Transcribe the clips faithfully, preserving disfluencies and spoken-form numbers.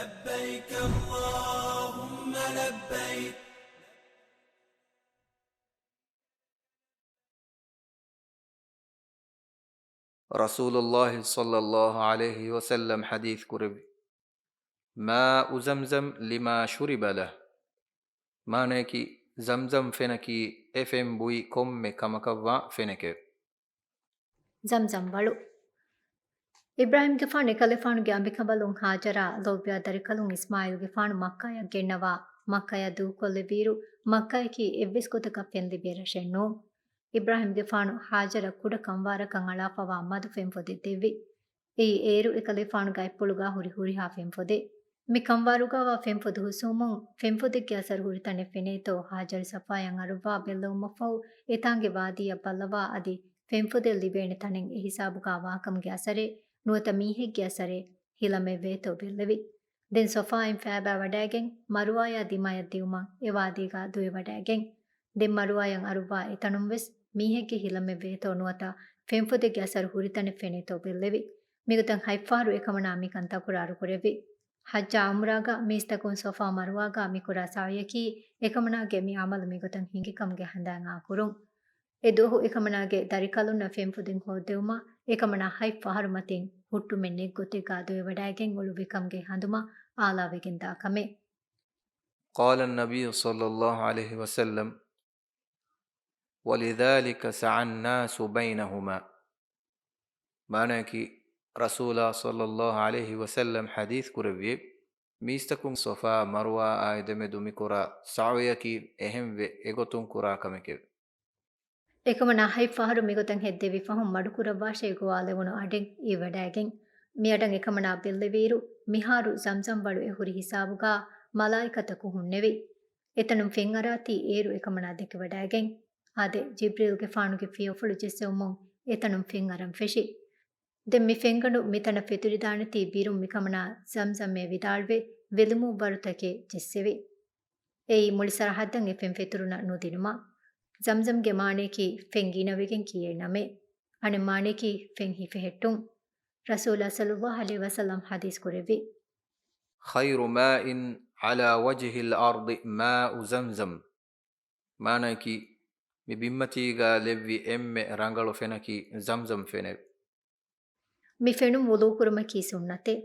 لبيك اللهم لبيك. ރަސޫލުﷲ ޞައްލަﷲ ޢަލައިހި ވަސައްލަމް ޙަދީޘް ކުރެއްވި، ماء زمزم لما شرب له، މާނަޔަކީ، ޒަމްޒަމް ފެނަކީ އެ ފެން ބުއި ކޮންމެ ކަމަކަށްވާ ފެނެކެވެ. ޒަމްޒަމް ވަޅު. އިބްރާހީމްގެފާނު އެކަލޭފާނުގެ އަނބިކަނބަލުން ހާޖަރާ ލޯބިވާ ދަރިކަލުން އިސްމާޢީލްގެފާނު މައްކާޔަށް ގެންނަވާ، މައްކާޔަށް ދޫކޮށްލެއްވިއިރު، މައްކާޔަކީ އެއްވެސް ގޮތަކަށް ފެން ލިބޭ ރަށެއް ނޫން. އިބްރާހީމްގެފާނު ހާޖަރަށް ކުޑަ ކަންވާރަކަށް އަޅާފަވާ މަދު ފެންފޮދެއް ދެއްވި. އެއީ އޭރު އެކަލޭފާނު ގައެއްޕުޅުގާ ހުރި ހުރިހާ ފެންފޮދެއް. މި ކަންވާރުގާވާ ފެންފޮދު ހުސްވުމުން، ފެންފޮދެއްގެ އަސަރު ހުރި ތަނެއް ފެނޭތޯ، ހާޖަރު ޞަފާޔަށް އަރުއްވާ ބެއްލެވުމަށްފަހު، އެތާނގެ ވާދީއަށް ބައްލަވާ އަދި ފެންފޮދެއް ލިބޭނެ ތަނެއް އެހިސާބުގާ ވާކަމުގެ އަސަރެއް ނުވަތަ މީހެއްގެ އަސަރެއް ހިލަމެއްވޭތޯ ބެއްލެވި. ދެން ޞަފާއިން ފައިބާވަޑައިގެން، މަރުވާޔާ ދިމާޔަށް ދިއުމަށް އެ ވާދީގާ ދުވެވަޑައިގެން. ދެން މަރުވާޔަށް އަރުއްވާ އެތަނުންވެސް މީހެއްގެ ހިލަމެއްވޭތޯ ނުވަތަ ފެންފޮދެއްގެ އަސަރު ހުރި ތަނެއް ފެނޭތޯ ބެއްލެވި. މިގޮތަށް ހަތްފަހަރު އެކަމަނާ މިކަން ތަކުރާރު ކުރެއްވި. ޙައްޖާ ޢުމްރާގަ މީސްތަކުން ޞަފާ މަރުވާގަ މިކުރާ ސަޢުޔަކީ އެކަމަނާގެ މި ޢަމަލު މިގޮތަށް ހިނގިކަމުގެ ހަނދާން އާކުރުން. އެ ދުވަހު އެކަމަނާގެ ދަރިކަލުންނަށް ފެންފޮދެއް ހޯއްދެވުމަށް އެކަމަނާ ހަތް ފަހަރު މަތިން ހުއްޓުމެއް ނެތް ގޮތެއްގާ ދުވެވަޑައިގެން އުޅުއްވިކަމުގެ ހަނދުމަށް އާލާވެގެންދާ ކަމެއް. قال النبي صلى الله عليه وسلم، ولذلك سعى الناس بينهما. މާނަޔަކީ، ރަސޫލާ ޞައްލަﷲ ޢަލައިހި ވަސައްލަމް ޙަދީޘް ކުރެއްވި، މީސްތަކުން ޞަފާ މަރުވާއާއި ދެމެދު މިކުރާ ސަޢުޔަކީ އެހެންވެ އެގޮތުން ކުރާ ކަމެކެވެ. އެކަމަނާ ހަތް ފަހަރު މިގޮތަށް ހެއްދެވި ފަހުން މަޑުކުރައްވާށޭ ގޮވާލެވުނު އަޑެއް އިވިވަޑައިގެން. މިއަޑަށް އެކަމަނާ ބެއްލެވިއިރު، މިހާރު ޒަމްޒަމް ވަޅު އެ ހުރި ހިސާބުގާ މަލާއިކަތަކު ހުންނެވި. އެތަނުން ފެން އަރާތީ އޭރު އެކަމަނާ ދެކެވަޑައިގެން. އާދެ، ޖިބްރީލްގެފާނުގެ ފިޔަފުޅު ޖެއްސެވުމުން އެތަނުން ފެން އަރަން ފެށި. ދެން މި ފެންގަނޑު މިތަނަށް ފެތުރިދާނެތީ ބިރުން މިކަމަނާ ޒަމްޒަމްއޭ ވިދާޅުވެ، ވެލުމުއްވަރުތަކެއް ޖެއްސެވި. އެއީ މުޅި ސަރަހައްދަށް އެ ފެން ފެތުރުނަށް ނުދިނުމަށް. ޒަމްޒަމްގެ މާނަޔަކީ ފެން ގިނަވެގެން ކިޔޭ ނަމެއް. އަނެއް މާނަޔަކީ ފެން ހިފެހެއްޓުން. ރަސޫލާ ޞައްލަﷲ ޢަލައިހި ވަސައްލަމް ޙަދީޘް ކުރެއްވި، خير ماء على وجه الأرض ماء زمزم. މާނަޔަކީ، މި ބިންމަތީގާ ލެއްވި އެންމެ ރަނގަޅު ފެނަކީ ޒަމްޒަމް ފެނެވެ. މި ފެނުން ވުޟޫކުރުމަކީ ސުންނަތެއް.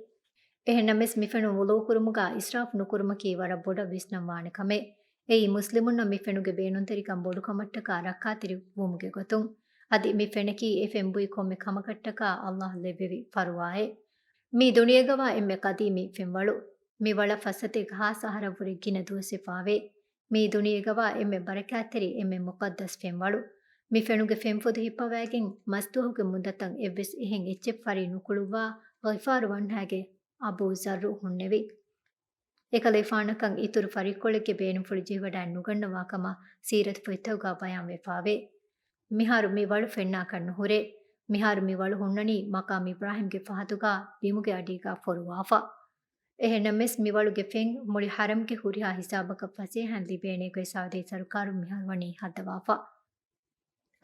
އެހެންނަމަވެސް، މި ފެނުން ވުޟޫކުރުމުގާ އިސްރާފު ނުކުރުމަކީ ވަރަށް ބޮޑަށް ވިސްނަން ވާނެ ކަމެއް. އެއީ، މުސްލިމުންނަށް މި ފެނުގެ ބޭނުންތެރިކަން ބޮޑުކަމަށްޓަކާ ރައްކާތެރި ވުމުގެ ގޮތުން. އަދި މި ފެނަކީ އެ ފެން ބުއި ކޮންމެ ކަމަކަށްޓަކާ ﷲ ލެއްވެވި ފަރުވާއެއް. މީ ދުނިޔޭގަވާ އެންމެ ޤަދީމީ ފެންވަޅު. މި ވަޅަށް ފައްސަތޭކަ ހާސް އަހަރަށްވުރެ ގިނަ ދުވަސް ވެފާވޭ. މީ ދުނިޔޭގަވާ އެންމެ ބަރަކާތްތެރި، އެންމެ މުޤައްދަސް ފެންވަޅު. މި ފެނުގެ ފެންފޮދު ހިއްޕަވައިގެން މަސްދުވަހުގެ މުއްދަތަށް އެއްވެސް އެހެން އެއްޗެއް ފަރި ނުކުޅުއްވާ ޣިފާރު ވަންހާގެ އަބޫ ޒައްރު ހުންނެވި. އެކަލޭފާނަކަށް އިތުރު ފަރިއްކޮޅެއްގެ ބޭނުންފުޅު ޖެހިވަޑައެއް ނުގަންނަވާ ކަމަށް ސީރަތު ފޮތްތަކުގާ ބަޔާންވެފާވޭ. މިހާރު މި ވަޅު ފެންނާކަށް ނުހުރޭ. މިހާރު މި ވަޅު ހުންނަނީ މަޤާމް އިބްރާހީމްގެ ފަހަތުގާ ބިމުގެ އަޑީގާ ފޮރުވާފަ. އެހެންނަމަވެސް، މި ވަޅުގެ ފެން މުޅި ޙަރަމްގެ ހުރިހާ ހިސާބަކަށް ފަސޭހައިން ލިބޭނޭ ގޮތް ސަޢުދީ ސަރުކާރުން މިހާރު ވަނީ ހައްދަވާފަ.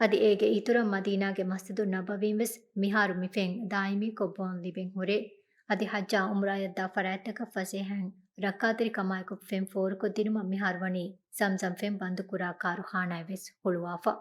އަދި އޭގެ އިތުރަށް މަދީނާގެ މަސްޖިދުއް ނަބަވީން ވެސް މިހާރު މި ފެން ދާއިމީކޮށް ބޯން ލިބެން ހުރޭ. އަދި ޙައްޖާ ޢުމްރާޔަށް ދާ ފަރާތްތަކަށް ފަސޭހައިން ރައްކާތެރިކަމާއެކު ފެން ފޯރުކޮށްދިނުމަށް މިހާރު ވަނީ ޒަމްޒަމް ފެން ބަންދުކުރާ ކާރުޚާނާއެއް ވެސް ހުޅުވާފަ.